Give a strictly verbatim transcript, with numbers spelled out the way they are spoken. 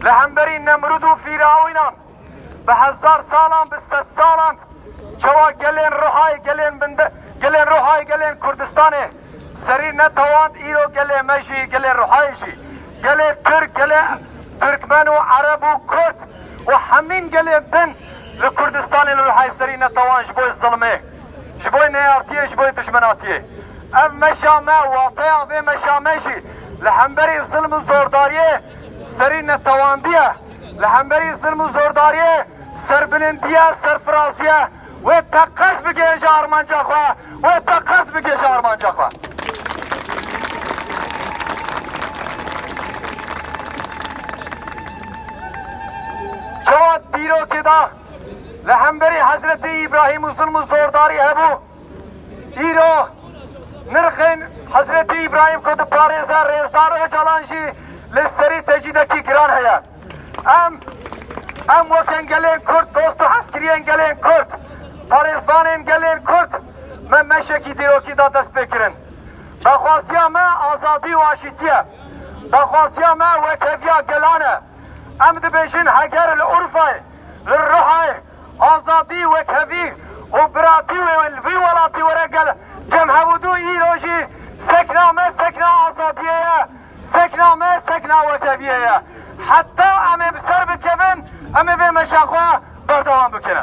Li hemberî Nemrûd û Fîrawînan bi hezar salan, bi sed salan çawa gelên Ruhayê, gelên binde, gelên Ruhayê, gelên Kurdistanê serî netewand, îro gelê me jî, gelê Ruhayê jî, gelê Tirk, gelê Tirkmen û Ereb û Kurd û hemîn gelên din li Kurdistanê li Ruhayê serî netewand ji bo zilmê, ji bo neyartiyê, ji bo dijminatiyê. Ev meşa me, wateya vê meşa me jî li hemberî zilm û zordariyê serî netewandî ye. Li hemberî zilm û zordariyê serbilindî ye, serfirazî ye. Wê teqez bigihêje armanca xwe, wê teqez bigihêje armanca xwe. Çawa dîrokê de li hemberî Hezretî Îbrahîm û zilm û zordarî hebû, îro nirxên Hezretî Îbrahîm ku diparêze, Rêzdar Ocalan jî li serî tecîdekî giran heye. Em, em weke gelên Kurd, dost û hezkiriyên gelên Kurd, parêzvanên gelên Kurd, me meşekî dîrokî da dest pê kirin. Daxwaziya me azadî û aşîtî ye. Daxwaziya me wekheviya gelan e. Em dibêjin, heger li Urfayê, li Ruhayê, azadî, wekhevî û biratî wê li vî welatî were gel cem hevûdû, îro jî sekna me sekna azadiyê ye, sekna me sekna wekheviyê ye. Heta em ê bi ser bikevin, em ê vê meşa xwe berdewam bikin.